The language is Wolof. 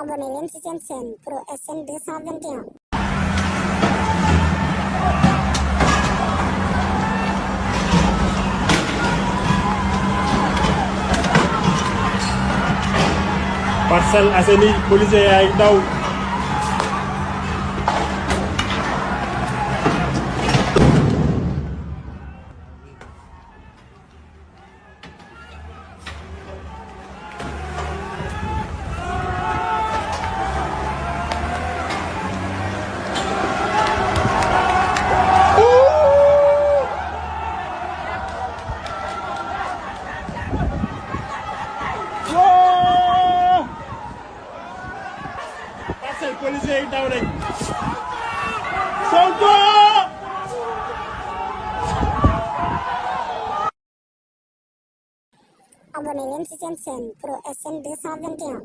Abonnez leen ci seen chaîne Pro SN 221. Parcelles Assainies policiers yaa ngi daw. Parcelles policiers yi daw nañ. Sonko. Abonnez leen ci seen chaîne Pro SN 221.